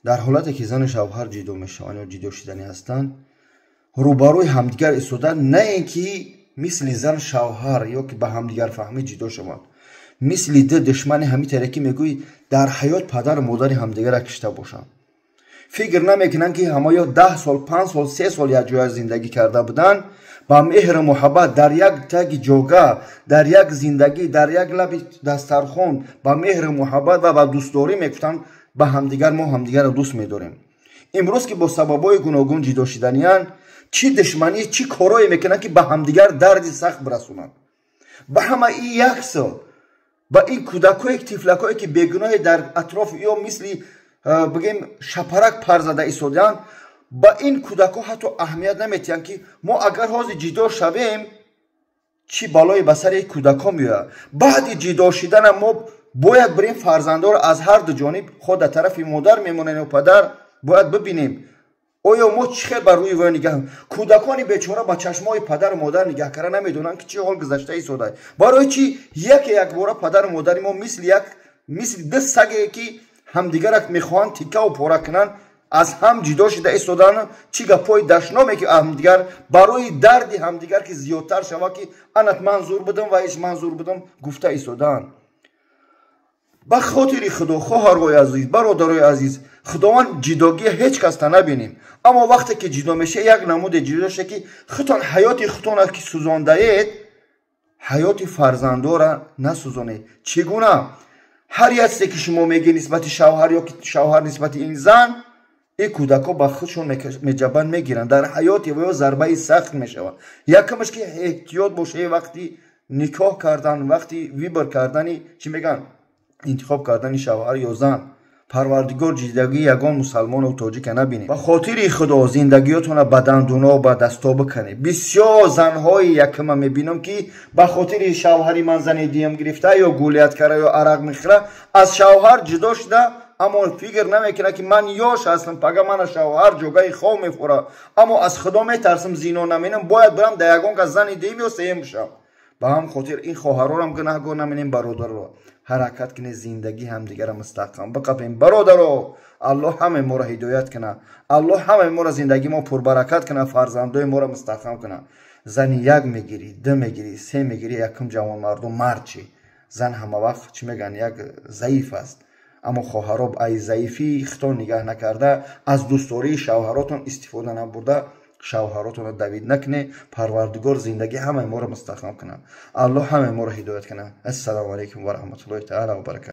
Дар ҳолате ки зану шавҳар ҷидо мешаванд ё ҷидо шиданӣ ҳастанд, рӯбарӯи ҳамдигар истода, на ин ки мисли зан шавҳар ё ки ба ҳамдигарфаҳмӣ ҷидо шаванд, мисли ду душмани ҳамин таре ки мегӯӣ дар ҳаёт падару модари ҳамдигарра кишта бошанд. Фикр намекунанд, ки ҳама ё 10 сол, 5 сол, 3 сол якҷоя зиндагӣ карда буданд, ба меҳру муҳаббат дар як таги ҷога, дар як зиндагӣ, дар як лаби дастархон ба меҳру муҳаббат ва ба дӯстдорӣ мегуфтанд ба ҳамдигар: мо ҳамдигарро дӯст медорем. Имрӯз ки бо сабабҳои гуногун ҷидо шиданиянд, чӣ душманӣ, чӣ корое мекунанд, ки ба ҳамдигар дарди сахт бирасонанд. Ба ҳама и як сол ба ин кӯдакое, тифлакое, ки бегуноҳе дар атрофи ё мисли бигем шапарак пар зада истодаанд, ба ин кӯдакҳо ҳатто аҳамият наметиҳанд, ки мо агар ҳозир ҷидо шавем, чӣ балое ба сари кӯдакҳо меояд. Баъди ҷидо шиданам мо бояд бирем фарзандоро аз ҳар ду ҷониб, хо дар тарафи модар мемонем ё падар, бояд бибинем, оё мо чӣ хел ба рӯи вой нигаҳ. Кӯдакони бечора ба чашмҳои падару модар нигаҳ карда намедонанд, ки чӣ ҳол гузашта истода. Барои чӣ яке якбора падару модари мо мисли як, мисли ду саге, ки ҳамдигарак мехоҳанд тиккаву пора кунанд, аз ҳам ҷидо шида истодаанд? Чӣ гапҳои дашноме, ки ҳамдигар барои дарди ҳамдигар ки зиёдтар шавад, ки анат ман зур будам ва иш ман зур будам гуфта истодаанд. Ба хотири Худо, хоҳарҳои азиз, бародарои азиз, Худованд ҷидогия ҳеҷ каста набинем, аммо вақте ки ҷидо меша, як намуде ҷидо ша, ки худтон ҳаёти худтона ки сӯзондаед, ҳаёти фарзандора насӯзонед. Чӣ гуна ҳар як чизе ки шумо мегӯед нисбати шавҳар ё ки шавҳар нисбати ин зан, ин кӯдакҳо ба худшон меҷабанд, мегиранд, дар ҳаёти ё зарбаи сахт мешавад. Якумаш ки эҳтиёт боша вақти никоҳ кардан, вақти выбор кардани, чӣ мегӯянд, интихоб кардани шавҳар ё зан. Парвардигор ҷидагии ягон мусалмону тоҷика набинем. Ба хотири Худо, зиндагиётона ба дандуно, ба дасто биканед. Бисёр занҳои якума мебинам, ки ба хотири шавҳари ман зани дуюм гирифта ё гулият кара ё арақ мехӯра, аз шавҳар ҷудо шуда, аммо фикр намекунад, ки ман ёш ҳастам, пага мана шавҳар ҷогаи хов мефура, аммо аз Худо метарсам, зино наменам, бояд бирам дар ягон кас зани дуюм ё сеюм бишам. Ба ҳам хотир ин хоҳарорам гунаҳгор наменем, бародарро ҳаракат кунед, зиндагӣ ҳамдигара мустаҳкам биқапем. Бародаро, Аллоҳ ҳамаи моро ҳидоят кунад, Аллоҳ ҳамаи моро зиндагии мо пурбаракат кунад, фарзандои моро мустаҳкам кунад. Зани як мегирӣ, ду мегирӣ, се мегирӣ, якум ҷавонмарду мард чӣ, зан ҳама вақт, чӣ мегӯянд, як заиф аст. Аммо хоҳаро, ай заифии худтон нигаҳ накарда, аз дӯстдории шавҳаротон истифода набурда, шавҳаротонро давид накунед. Парвардигор зиндагӣ ҳамаи моро мустаҳкам кунад, Аллоҳ ҳамаи моро ҳидоят кунад. Ассалому алайкум ва раҳматуллоҳи таала ва баракатуҳ.